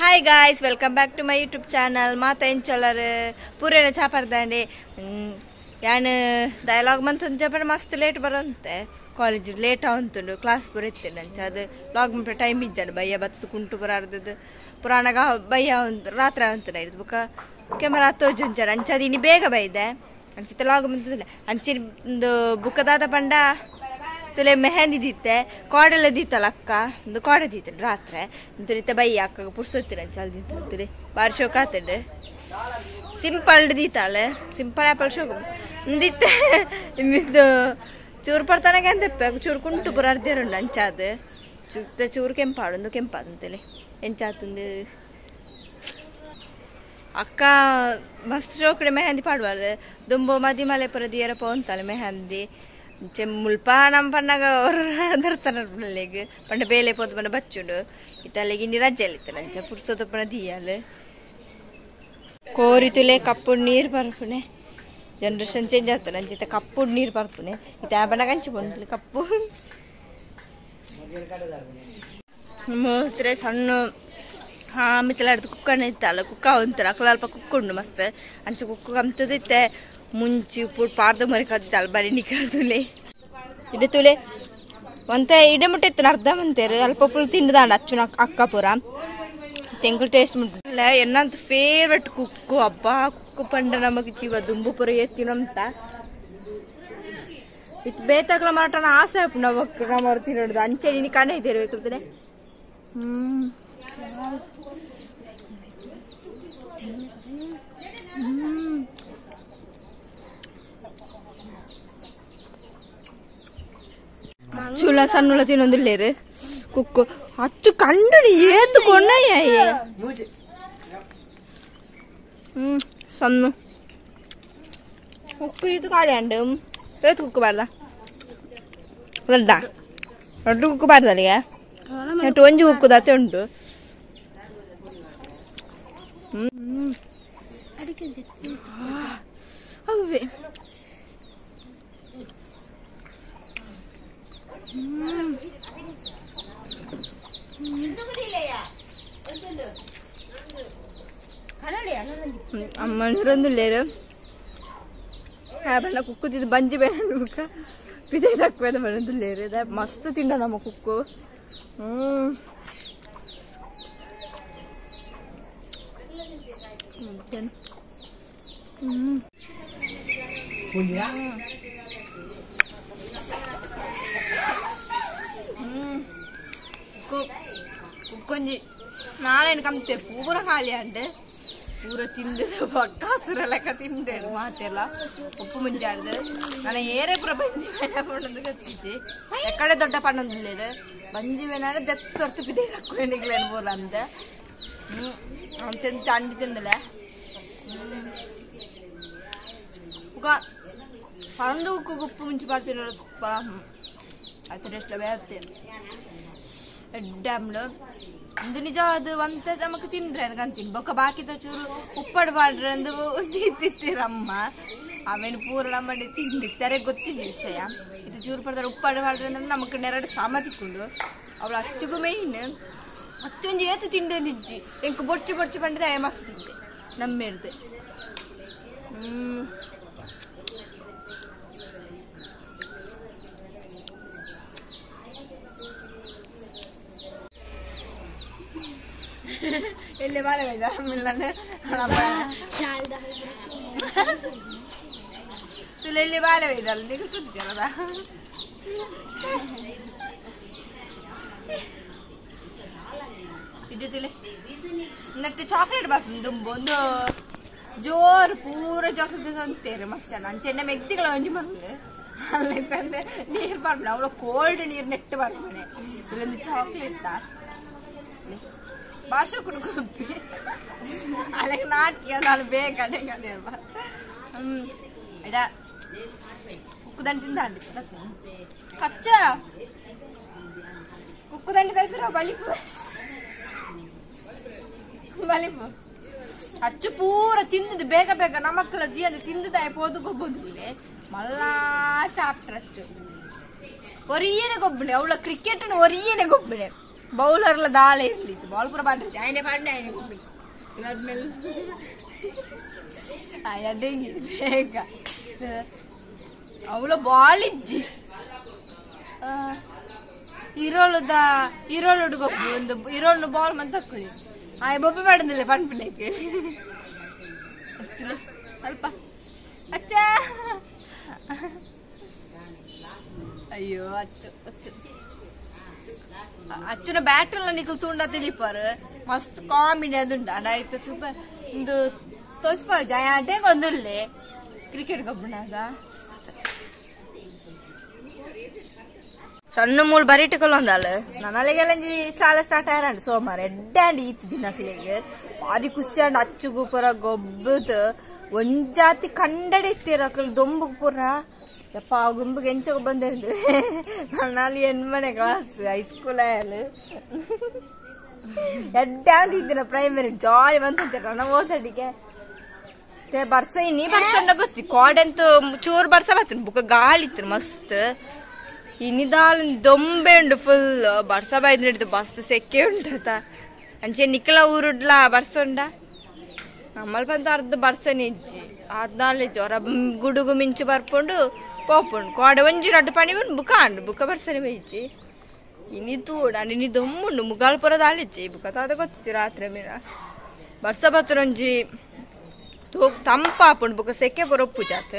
Hi guys, welcome back to my YouTube channel. ಮಾತ ಎಂಚೊಲ್ಲರ್ ಪೂರೇನ ಚಾಪರ್ದಾಂಡೆ ಯಾನ್ dialogue ಮಂತೊಂದು ಜಪಣ ಮಸ್ತ್ ಲೇಟ್ ಬರಂತೆ ಕಾಲೇಜ್ ಲೇಟ್ ಆವಂತುಂಡು ಕ್ಲಾಸ್ ಪೂರ ಇತ್ತುಂಡು ಅಂಚ ಅದು ಲಾಗ್ ಮಂಪೆ ಟೈಮ್ ಇಜ್ಜಂಡು ಬಯ್ಯ ಬತ್ತದು ಕುಂಟು ಪುರ ಅರ್ಧದ್ದು ಪುರಾಣಗ ಬಯ್ಯ ರಾತ್ರಿ ಆವಂತುಂಡು ಐದು ಬೊಕ ಕೆಮರಾ ತೋಜುಂಜಾರ ಅಂಚ ಅದು ಇನಿ ಬೇಗ ಬೈದೆ ಅಂಚಿತ ಲಾಗ್ ಮಂತದಿಲ್ಲ ಅಂಚಿ ಒಂದು ಬುಕ್ಕದಾದ ಪಂಡ ತುಲೆ ಮೆಹಂದಿ ದಿತ್ತೆ ಕೋಡೆಲ್ಲ ದೀತಲ್ಲ ಅಕ್ಕ ಒಂದು ಕೋಡೆ ದೀತಂಡು ರಾತ್ರಿ ಅಂತರಿತ ಬಯ್ಯ ಅಕ್ಕ ಪುರ್ಸೊತ್ತಿರ ಅಂಚ ತುಲೆ ಬಾರಿ ಶೋಕ ಆತಂಡು ಸಿಂಪಲ್ ದೀತಾಳೆ ಸಿಂಪಲ್ ಆಪಲ್ ಶೋಕ ದಿತ್ತೆ ಇದು ಚೂರು ಪಡ್ತಾನಾಗ ಎಂದಪ್ಪ ಚೂರು ಕುಂಟು ಪುರ ಅರ್ಧೇರುಂಡು ಅಂಚಾದು ಚುತ್ತ ಚೂರು ಕೆಂಪಾಡು ಒಂದು ಕೆಂಪಾದು ಅಂತೇಳಿ ಎಂಚಾತುಂಡು ಅಕ್ಕ ಮಸ್ತ್ ಶೋಕಡೆ ಮೆಹಂದಿ ಪಾಡುವಲ್ಲ ದುಂಬೋ ಮದಿ ಮಲೆ ಪುರ ದಿಯರ ಪೋಂತಾಳೆ ಮೆಹಂದಿ ಮುಲ್ಪ ನಮ್ಮ ಪಣ್ಣಾಗ ದರ್ಶನ ಪಿಳ್ಳೆಗ್ ಪಂಡ ಬೇಲೆ ಪೋದು ಪಂಡ ಬಚ್ಚುಂಡು ಇತ್ತಲ್ಲಿಗೆ ಇನ್ನಿ ರಜೆ ಇತ್ತು ನಂಚ ಪುರ್ಸೊತ್ತಪ್ಪನ ದಿಯಾಲ್ ಕೋರಿ ತುಲೆ ಕಪ್ಪು ನೀರು ಬರ್ಪುನೆ ಜನರೇಷನ್ ಚೇಂಜ್ ಆಗ್ತದೆ ನಂಚಿತ ಕಪ್ಪು ನೀರು ಬರ್ಪುನೆ ಇತ್ತ ಬಣ್ಣ ಕಂಚು ಬಂತು ಕಪ್ಪು ಮೂತ್ರೆ ಸಣ್ಣ ಹಾ ಮಿತ್ತಲಾಡ್ದು ಕುಕ್ಕಣ್ಣ ಇತ್ತಲ್ಲ ಕುಕ್ಕ ಒಂತರ ಅಲ್ಪ ಕುಕ್ಕುಂಡು ಮಸ್ತ್ ಅಂಚೆ ಕುಕ್ಕು ಕಮ್ತದಿತ್ತೆ ಮುಂಚಿ ಉಪ್ಪು ಪಾರ್ದ ಮರಿ ಕದ್ದಾಳ ಬರಿ ನಿಕ್ಕದುಲೆ ಇಡೆ ತುಲೆ ಒಂತೆ ಇಡೆ ಮುಟ್ಟೆ ಅರ್ಧ ಮಂತೇರು ಅಲ್ಪ ಫುಲ್ ತಿಂಡದಾಂಡ ಅಚ್ಚುನ ಅಕ್ಕ ಪೂರ ತೆಂಗುಲ್ ಟೇಸ್ಟ್ ಮುಟ್ಟಲ್ಲ ಎನ್ನಂತ ಫೇವ್ರೆಟ್ ಕುಕ್ಕು ಅಬ್ಬ ಕುಕ್ಕು ಪಂಡ ನಮಗೆ ಜೀವ ದುಂಬು ಪುರ ಎತ್ತಿನಂತ ಇತ್ತು ಬೇತಕ್ಲ ಮಾರಾಟನ ಆಸೆ ಆಪು ನಮಕ್ ನಮ್ಮ ತಿನ್ನೋದು ಅಂಚೆ ನೀನು ಕಣ ಇದ್ದೇನೆ ಹ್ಮ್ ಚುಲ ಸಣ್ಣುಳ ತಿನ್ನೊಂದಿಲ್ಲೇರು ಕುಕ್ಕು ಅಚ್ಚು ಕಂಡು ಏತು ಕೊಂಡಯ್ಯ ಸಣ್ಣ ಕುಕ್ಕು ಇದು ಕಾಳಿ ಏತು ಕುಕ್ಕು ಬಾರ್ದ ರಡ್ಡ ರಡ್ಡು ಕುಕ್ಕು ಬಾರ್ದಲ್ಲಿಗೆ ನೆಟ್ಟು ಒಂಜಿ ಕುಕ್ಕು ದಾತೆ ಉಂಟು ಅವೇ ಅಮ್ಮ ನೀರೊಂದಿಲ್ಲೇರು ಬಣ್ಣ ಕುಕ್ಕು ತಿಂದು ಬಂಜಿ ಬೇಡ ಪಿದೆ ತಕ್ಕುವೆ ಬಣ್ಣದಿಲ್ಲೇರು ಮಸ್ತ್ ತಿಂಡ ನಮ್ಮ ಕುಕ್ಕು ಕುಕ್ಕೊಂಜಿ ನಾಳೆ ಕಮ್ತೆ ಪೂರ ಖಾಲಿ ಅಂಡೆ ಪೂರ ತಿಂದು ಕಾಸುರ ಲೆಕ್ಕ ತಿಂಡೆ ಮಾತೆಲ್ಲ ಉಪ್ಪು ಮುಂಜಾಡ್ದು ನಾನು ಏರೇ ಪೂರ ಬಂಜಿ ಬೇಡ ಪಣ್ಣೊಂದು ಕತ್ತಿದ್ದೆ ಎಕ್ಕಡೆ ದೊಡ್ಡ ಪಣ್ಣೊಂದಿಲ್ಲೇರು ಬಂಜಿ ಬೇನಾರೆ ದತ್ತು ತೊರ್ತು ಪಿದೆ ತಕ್ಕು ಬೋಲ ಅಂತ ತಿಂದು ಅಂಡಿ ತಿಂದಲ್ಲ ಉಗ ಪಣ್ಣು ಉಕ್ಕು ಉಪ್ಪು ಮುಂಚೆ ಪಾಡ್ತೀನಿ ಸೂಪರ್ ಅದು ಟೇಸ್ಟ್ ಬೇರೆ ಡ್ಯಾಮ್ಲು ಒಂದು ನಿಜ ಅದು ಒಂತ ನಮಕ್ ತಿಂಡ್ರೆ ಅಂತೀನಿ ಬೊಕ್ಕ ಬಾಕಿದ ಚೂರು ಉಪ್ಪಡು ಮಾಡ್ರೆ ಅಂದು ತಿತ್ತಿರಮ್ಮ ಆಮೇಲೆ ಪೂರ ನಮ್ಮನೆ ತಿಂಡಿತ್ತಾರೆ ಗೊತ್ತಿದ್ದ ವಿಷಯ ಇದು ಚೂರು ಪಡ್ತಾರೆ ಉಪ್ಪಡು ಮಾಡ್ರೆ ಅಂದ್ರೆ ನಮಕ್ ನೆರಡು ಸಾಮ ತಿಕ್ಕೊಂಡು ಅವಳು ಅಚ್ಚುಗು ಮೇಯ್ನ್ ಅಚ್ಚೊಂಜಿ ಏತು ತಿಂಡಿ ನಿಜ್ಜಿ ಎಂಕ್ ಬೊರ್ಚು ಬೊರ್ಚು ಪಂಡಿದೆ ಆಯ ಮಸ್ತ್ ತಿಂದೆ ನಮ್ಮ ಹಿಡ್ದೆ ಎಲ್ಲಿ ಬಾಳೆ ಬೈದ ತುಲೆ ಇಲ್ಲಿ ಬಾಳೆ ಬೈದಲ್ಲ ನೀವು ಕೂತಿದ್ದೀರಲ್ಲ ಇಡ್ಡು ತುಲೆ ನಟ್ಟು ಚಾಕ್ಲೇಟ್ ಬರ್ತದೆ ದುಂಬು ಒಂದು ಜೋರು ಪೂರ ಚಾಕ್ಲೇಟ್ ಅಂತೀರಿ ಮಸ್ತ್ ಅಂಚೆ ನಮ್ಮ ಎಗ್ದಿಗಳ ಒಂಜಿ ಬಂದು ಅಲ್ಲಿಂತಂದ್ರೆ ನೀರು ಬರ್ಬೇಡ ಅವಳು ಕೋಲ್ಡ್ ನೀರು ನೆಟ್ಟು ಬರ್ಬೇನೆ ಇಲ್ಲೊಂದು ಚಾಕ್ಲೇಟ್ ಭಾಷೆ ಕುಡ್ಕೊಪ್ಪಿ ಅಲ್ಲಿಗೆ ನಾಚಿಕೆ ನಾನು ಬೇಕಡೆ ಅಲ್ವ ಇದ ಕುಕ್ಕುದಂಡಿ ತಿಂದ ಕಚ್ಚ ಕುಕ್ಕುದಂಡಿ ತಲ್ಪಿರ ಬಲಿಪು ಬಲಿಪು ಅಚ್ಚು ಪೂರ ತಿಂದದ್ದು ಬೇಗ ಬೇಗ ನಮ್ಮ ಮಕ್ಕಳ ದಿಯಂದು ತಿಂದದಾಯ ಪೋದು ಗೊಬ್ಬದು ಮಲ್ಲ ಚಾಪ್ಟರ್ ಅಚ್ಚು ಒರಿಯೇನೆ ಗೊಬ್ಬಣೆ ಅವಳ ಕ್ರಿಕೆಟ್ ಒರಿಯೇನೆ ಗೊಬ್ಬಣೆ ಬೌಲರ್ಲ ದಾಳೆ ಇರ್ಲಿ ಬಾಲ್ ಪೂರ ಪಾಡ್ರಿ ಆಯ್ನೆ ಪಾಡ್ನೆ ಆಯ್ನೆ ಅಡ್ಡೆಂಗಿ ಬೇಗ ಅವಳ ಬಾಲ್ ಇಜ್ಜಿ ಇರೋಳುದ ಇರೋಳುಡು ಗೊಬ್ಬು ಒಂದು ಇರೋಳು ಬಾಲ್ ಮಂತ ಹಾಕೊಳ್ಳಿ ಆಯ್ ಬೊಬ್ಬೆ ಮಾಡಂದಿಲ್ಲ ಪನ್ಪಿನಕ್ಕೆ ಅಲ್ಪ ಅಚ್ಚ ಅಯ್ಯೋ ಅಚ್ಚು ಅಚ್ಚು ಅಚ್ಚುನ ಬ್ಯಾಟ್ರಲ್ಲ ನಿಕಲ್ ತುಂಡ ತಿಳಿಪಾರು ಮಸ್ತ್ ಕಾಮಿಡಿ ಅದುಂಡು ಅಂಡ ಆಯ್ತು ಚೂಪ ಇಂದು ತೋಚ್ಪ ಜಯಾಂಟೆ ಒಂದುಲ್ಲೆ ಕ್ರಿಕೆಟ್ ಗೊಬ್ಬುನಾಗ ಸಣ್ಣ ಮೂಲು ಬರಿಟ್ಟುಕೊಳ್ಳೊಂದಾಳು ನನ್ನಲ್ಲಿಗೆಲ್ಲಂಜಿ ಶಾಲೆ ಸ್ಟಾರ್ಟ್ ಆಯ್ರಂಡು ಸೋಮವಾರ ಎಡ್ಡಾಂಡ್ ಈತ್ ದಿನಕ್ಲೆಗ್ ಬಾರಿ ಖುಷಿ ಅಂಡ್ ಅಚ್ಚುಗು ಪೂರ ಗೊಬ್ಬದ ಒಂಜಾತಿ ಕಂಡಡೆ ಇತ್ತೀರ ದೊಂಬುಗ್ ಪೂರ ಯಪ್ಪ ಆ ಗುಂಬುಗೆ ಎಂಚಗ ಬಂದಿರ್ದು ನನ್ನಲ್ಲಿ ಎಣ್ಮನೆ ಕ್ಲಾಸ್ ಹೈಸ್ಕೂಲ್ ಆಯಲು ಎಡ್ಡಾಂಡ್ ಇದ್ದಿನ ಪ್ರೈಮರಿ ಜಾಲಿ ಬಂತಿದ್ದೀರ ನನ್ನ ಓದಡಿಗೆ ಬರ್ಸ ಇನ್ನಿ ಬರ್ಸಂಡ ಗೊತ್ತಿ ಕಾಡಂತೂ ಚೂರು ಬರ್ಸ ಬರ್ತೀನಿ ಬುಕ್ಕ ಗಾಳಿ ಇತ್ತು ಮಸ್ತ್ ಇನ್ನಿದಾಲ್ ದೊಂಬೆ ಉಂಡು ಫುಲ್ ಬರ್ಸ ಬಾಯ್ದು ಹಿಡಿದು ಬಸ್ ಸೆಕೆ ಉಂಟತ ಅಂಚೆ ನಿಕ್ಕಲ ಊರುಡ್ಲ ಬರ್ಸ ಉಂಡ ನಮ್ಮಲ್ಲಿ ಬಂದು ಅರ್ಧ ಬರ್ಸನೆ ಇಜ್ಜಿ ಅದ್ನಾಲೆ ಜ್ವರ ಗುಡುಗು ಮಿಂಚು ಬರ್ಪುಂಡು ಪೋಪುಂಡು ಕೋಡೆ ಒಂಜಿ ರಡ್ಡು ಪಣಿ ಬಂದು ಬುಕ್ಕ ಅಂಡು ಬುಕ್ಕ ಬರ್ಸನೆ ಬೈಜಿ ಇನಿ ತೂಡ ಇನಿ ದೊಂಬುಂಡು ಮುಗಾಲ್ ಪುರ ದಾಲಿಜ್ಜಿ ಬುಕ್ಕ ತಾದ ಗೊತ್ತಿತ್ತು ರಾತ್ರಿ ಮೀನ ಬರ್ಸ ಬತ್ತರೊಂಜಿ ತೋ ತಂಪಾಪುಂಡು ಬುಕ್ಕ ಸೆಕೆ ಪುರ ಜಾತ್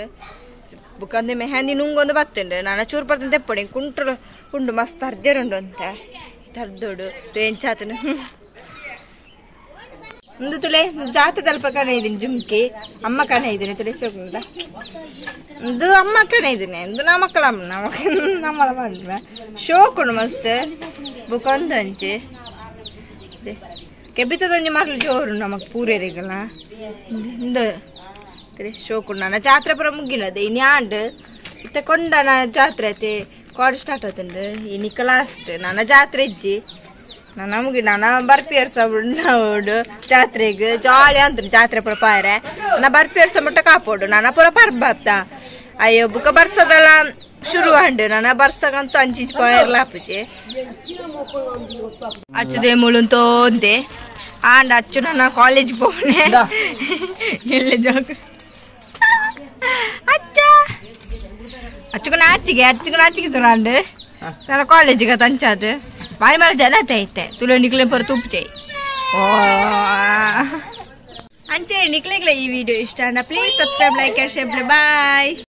ಬುಕ್ಕಂದೆ ಮೆಹಂದಿ ನುಂಗೊಂದು ಬತ್ತುಂಡು ನಾನು ಚೂರು ಬರ್ತಂತೆ ತೆಪ್ಪೊಡಿ ಕುಂಟ್ರು ಉಂಡು ಮಸ್ತ್ ಅರ್ಜರುಂಡು ಅಂತ ತರ್ದೋಡು ಎಂಚಾತನು ಒಂದು ತುಲೆ ಜಾತಿ ತಲ್ಪ ಕಣ ಇದ್ದೀನಿ ಜುಮ್ಕಿ ಅಮ್ಮ ಕಣ ಇದ್ದೀನಿ ತುಲೆ ಶೋಕುಂಡ ಇದು ಅಮ್ಮ ಕಣ ಇದ್ದೀನಿ ಇದು ನಮ್ಮ ಮಕ್ಕಳ ನಮ್ಮಳ ಮಾಡ್ಲ ಶೋಕುಂಡು ಮಸ್ತ್ ಬುಕ್ಕೊಂದು ಅಂಚೆ ಕೆಬಿತದೊಂಜಿ ಮಾಡ್ಲು ಜೋರು ನಮಕ್ ಪೂರೇರಿಗಲ್ಲ ಇಂದು ಶೋಕುಂಡು ನನ್ನ ಜಾತ್ರೆ ಪೂರ ಮುಗಿನದು ಇನ್ಯಾಂಡ್ ಇತ್ತ ಕೊಂಡನ ಜಾತ್ರೆ ಐತಿ ಕೋಡ್ ಸ್ಟಾರ್ಟ್ ಆತಂದು ಇನಿ ಲಾಸ್ಟ್ ನನ್ನ ಜಾತ್ರೆ ಇಜ್ಜಿ ನನ್ನ ಮುಗಿ ನನ್ನ ಬರ್ಪಿ ವರ್ಷ ಉಂಡು ಜಾತ್ರೆಗೆ ಜಾಲಿ ಅಂತ ಜಾತ್ರೆ ಪೂರ ಪಾರೆ ನನ್ನ ಬರ್ಪಿ ವರ್ಷ ಮುಟ್ಟ ಕಾಪೋಡು ನನ್ನ ಪೂರ ಪರ್ಬತ್ತ ಅಯ್ಯೋ ಬುಕ್ಕ ಬರ್ಸದಲ್ಲ ಶುರು ಅಂಡು ನನ್ನ ಬರ್ಸಗಂತೂ ಅಂಚಿಂಚು ಪಾಯರ್ಲ ಆಪುಜಿ ಅಚ್ಚುದೇ ಮುಳುಂತೋಂದೆ ಆಂಡ್ ಅಚ್ಚು ನನ್ನ ಕಾಲೇಜ್ ಪೋನೆ ಎಲ್ಲ ಜಾಗ ಅಚ್ಚ ಅಚ್ಚುಕು ನಾಚಿಗೆ ಅಚ್ಚುಕು ನಾಚಿಗೆ ತುರಾಂಡು ನನ್ನ ಕಾಲೇಜಿಗೆ ತಂಚಾದು ಬಾರಿ ಮಾರ ಜನ ಐತೆ ತುಳು ನಿಕ್ಲೆ ಪರ ತುಪ್ಪು ಚೈ ಓ ಅಂಚೆ ನಿಕ್ಲೆಗ್ಲೆ ಈ ವಿಡಿಯೋ ಇಷ್ಟ please subscribe, like and share. Bye.